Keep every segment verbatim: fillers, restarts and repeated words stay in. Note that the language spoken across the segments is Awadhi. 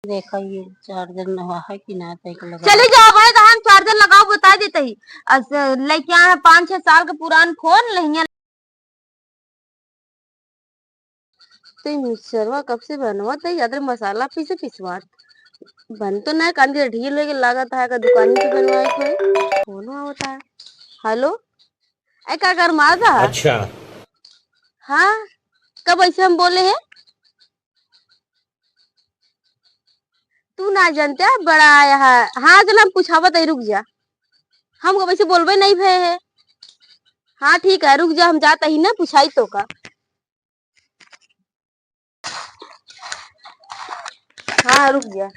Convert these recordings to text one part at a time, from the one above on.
देखा ये चार्जर नवा है कि ना, तैक लगा। चली जाओ भाई, तो हम चार्जर लगाओ, बता देते ही। अस-, लेके आए हैं पाँच छह साल के पुरान फोन, लहिया। ते मिक्सचरवा कब से बनवत है, याद रे मसाला पीसे पिसवात। बन तो ना, कान के ढील होके लागत है, का दुकानी से बनवाए कोई। फोन आवत है। हेलो, ए का कर मार रहा? अच्छा। हाँ, कब ऐसे हम बोले हैं? तू ना जानते, बड़ा आया है। हाँ, चल हम पूछावत है, रुक जा। हम कब ऐसे बोलबे नहीं भे है। हाँ, ठीक है, रुक जा, हम जात ही ना, पूछाई तो का। हाँ, रुक जा।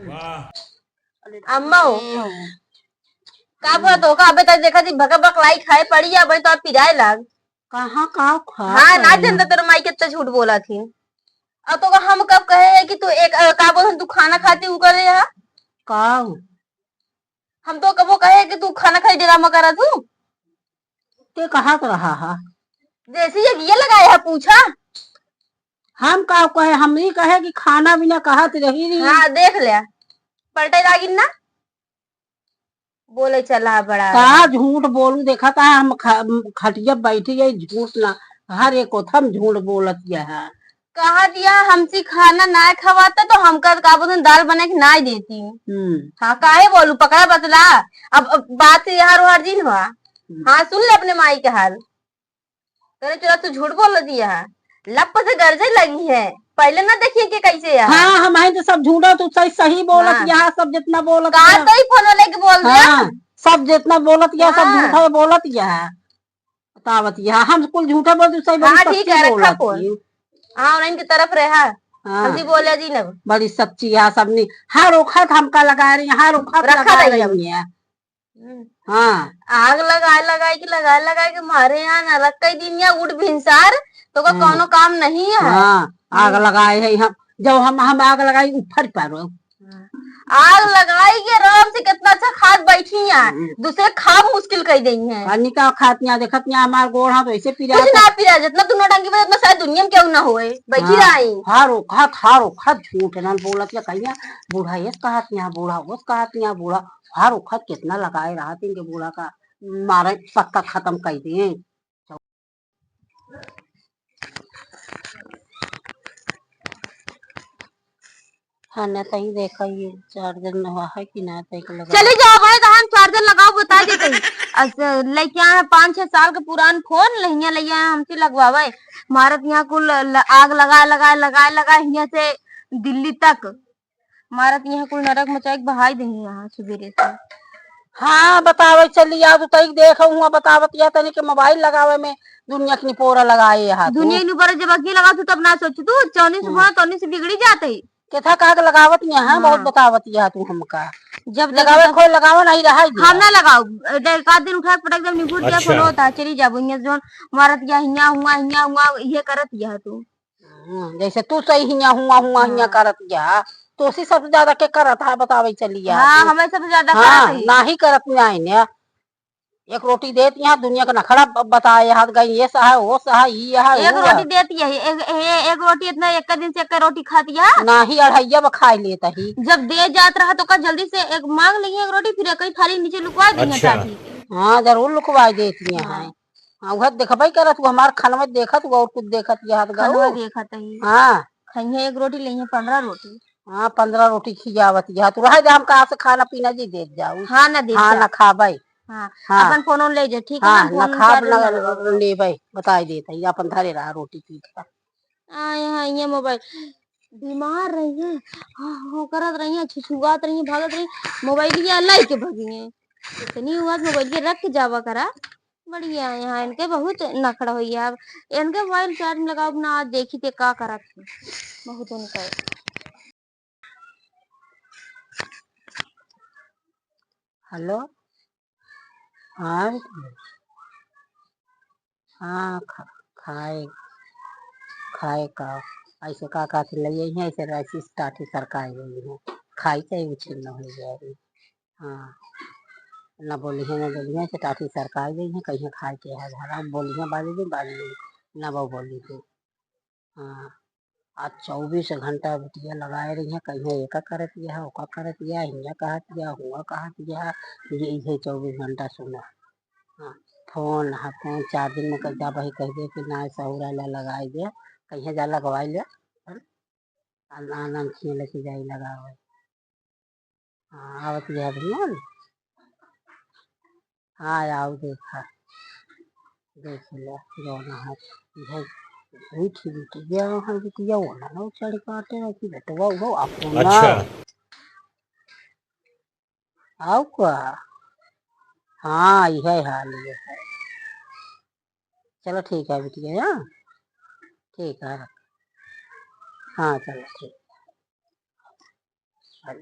वाह। अम्मा हो। हम्म। का भा तो का, अबे तक देखा थी, भका भक लाई खाए पड़ी, अबे तो पिराए लाग। कहाँ का खा हाँ, ना पड़ी? जानता तेरे माई कितना झूठ बोला थी। अब तो का हम कब कहे है कि तू एक, अ, का बोल, तू खाना खाती, उ करे है? का? हम तो कबो कहे कि तू खाना खाई ड्रामा करा तू? ते कहा तो रहा हा? जैसे ये ये लगाए है पूछा। हम का कहे, हम ही कहे कि खाना बिना कहत रही रही। हाँ, देख ले, पलटे लागिन ना, बोले चला बड़ा। का झूठ बोलू, देखा था हम ख-, खटिया बैठी है, झूठ ना, हर एक कोथम झूठ बोलत यह है। कहा दिया हमसे खाना ना खवाता तो हमका का बोलते दाल बना के ना देती। हम्म। हाँ, काहे बोलू, पकड़ा बतला। अब, अब बात से यहाँ रोहर जी हुआ। हम्म। हाँ, सुन ले अपने माई के हाल। करे चला तू झूठ बोल दिया है, लप से गरजे लगी है, पहले ना देखिए कि कैसे है। हाँ, हम हैं तो सब झूठा, तू सही, सही बोलत हाँ। यहाँ सब जितना बोलत कहा है। तो ही फोन लेके बोल दिया। हाँ, सब जितना बोलत यह सब हाँ। झूठा बोलत यह। बतावत यह हम कुल झूठा बोल, तू सही बोल, हाँ, ठीक सच्ची है, रखा बोलत फोन। ही। हाँ, उन्हीं की तरफ रहा। हाँ। हमसे बोले जी ना। बड़ी सच्ची है सबनी, हर ओखत हमका लगा रही, हर ओखत रखा लगा रही रही हम। है। हम्म। हाँ। आग लगाए लगाए के, लगाए लगाए के मारे यहाँ नरक कई दिन या उठ भिनसार, तो का हाँ। कौनो काम नहीं है। हाँ, आग हम्म। लगाए है हम, जब हम, हम आग लगाई, ऊपर पारो। हाँ। आग लगाई के आराम से कितना अच्छा खात बैठी हैं, हम्म। दूसरे खाब मुश्किल कई देई हैं। पानी का खात यहाँ, देखत यहाँ हमार गोड़ हाथ वैसे पिरात कुछ ना पिरा, जितना तू नौटंकी में, उतना शायद दुनिया में केहू ना होए, बैठी हाँ। रही। हारो खात, हारो खात झूठ ना बोलत या कहिया, बूढ़ा ये कहत यहाँ, बूढ़ा वो कहत यहाँ, बूढ़ा हर वक्त कितना लगाए रहत इनके बूढ़ा का, मारे पक्का खत्म कर दिए। हाँ, ना तई देखा ये चार्जर नवा है कि ना, तई के लगा। चली जाओ भाई, तो हम चार्जर लगाओ, बता देते ही। अस-, लेके आए हैं पाँच छह साल के पुरान फोन, लहिया लहिया हमसे लगवावे। मारत यहाँ कुल ल-, आग लगा, लगा, लगा, लगा, हियाँ से दिल्ली तक। मारत यहाँ कुल नरक मचाई के बहाई देही यहाँ सुबेरे से। हाँ, बतावे चली आओ, तई देख हुआ बतावत यह तनी के मोबाइल लगावे में दुनिया के निपोरा लगाए यहाँ तू। दुनिया के निपोरा जब अखियाँ लगा तू तब ना सोच तू, चौनी से हम्म। बोला, तौनी से बिगड़ी जात है। केथा कहा के लगावत यहाँ, हाँ। बहुत बतावत यहाँ तू हमका। जब लगावे देखो खोल लगावा नहीं रहा है हम ना लगाओ, एक आध दिन उठा के पटक जब निपुट गया अच्छा। फोन होता, चली जाबो, यहाँ जोन मारत या हियाँ हुआ, हियाँ हुआ, ये करत यह तू। हम्म, जैसे तू सही हियाँ हुआ, हुआ, हियाँ हाँ। करत या, तो उसी सबसे ज्यादा के करत है, बतावे चली या हाँ, तू। हमें सबसे ज्यादा हाँ, करत है। ना ही करत ना है ने। एक रोटी देत यहाँ दुनिया का नखड़ा ब-, बताए, हाथ गई ये सहा, वो सहा, ई यहाँ, एक वो रोटी यहाँ। देत यही, एक, ए-, एक रोटी इतना एक दिन से एक रोटी खात या। ना ही अढ़ैया ब खाए लेत ही। जब दे जात रहा तो का जल्दी से एक मांग लेंगे एक रोटी, फिर एक ही थाली नीचे लुकवा देंगे अच्छा। चाटी के। हाँ, जरूर लुकवा देती हैं। हाँ। हाँ, उहे देखबे करत, उ हमार खनवे देखत, उ और कुछ देखत, यहत गऊ। खनवे देखत ही। हाँ। खइहे एक रोटी, लइहे पन्द्रह रोटी। हाँ, पन्द्रह रोटी खियावत, यहत रहे दे, हम कहाँ से खाना पीना जी देत जाऊ? हाँ, ना देत हाँ, जा। ना खाबे। हाँ, हाँ। अपन फोन ओन ले जा, ठीक है हाँ, ना? ना फोन खाब, चार्ज ना ना लगाओ। लेबे, बताई देत ही, अपन धरे रहा रोटी पी के। आ, यहाँ, यहाँ मोबाइल। बीमार रही है, हाँ, हाँ, करत रही है, छुछुआत रही है, भागत रही, मोबाइलिया लाई के भगी है। इतनी हुआ मोबाइलिया रख के जावा करा। बढ़िया है, यहाँ इनके बहुत नखड़ा होइया। अब इनके मोबाइल चार्ज में लगाओ ना, आज देखी ते का करत है। बहुत उनका है। हेलो, हाँ, हाँ, खा-, खाए, खाए का, ऐसे का का से ले आई हैं, ऐसे ऐसी टाटी सरकाई हुई है, खाई चाहे उछिन न हो जाए। हाँ, न बोली है, न बोली है, ऐसे टाटी सरकाई गई है, कहीं खाए के है घर, अब बोली है, बाजी दिन, बाजी दिन, न वो बोली है। हाँ, आ चउबीस घंटा बिटिया लगाए रही है, कहीं एका करत यह, ओका करत यह, हियाँ कहत यह, हुआ कहत यह, ये इहे चउबीस घंटा सुना। हाँ, फोन, हाँ, फोन चार्जिंग में कहीं जा बही कह दे कि ना सहुरा ला लगाए दे, कहीं जा लगवाई ले, आ नाम खिए लेके जाई लगावे। हाँ, आवत यह भैया। हाँ, आओ देखा, देख ले, जौन है, यह मीठी बिटिया है, बिटिया वो ना, वो चढ़ काटे रहती बेटवा, वो अपना। अच्छा। आओ का? हाँ, यह हाल ये है। चलो ठीक है बिटिया, हाँ? ठीक है, रख। हाँ, चलो ठीक है।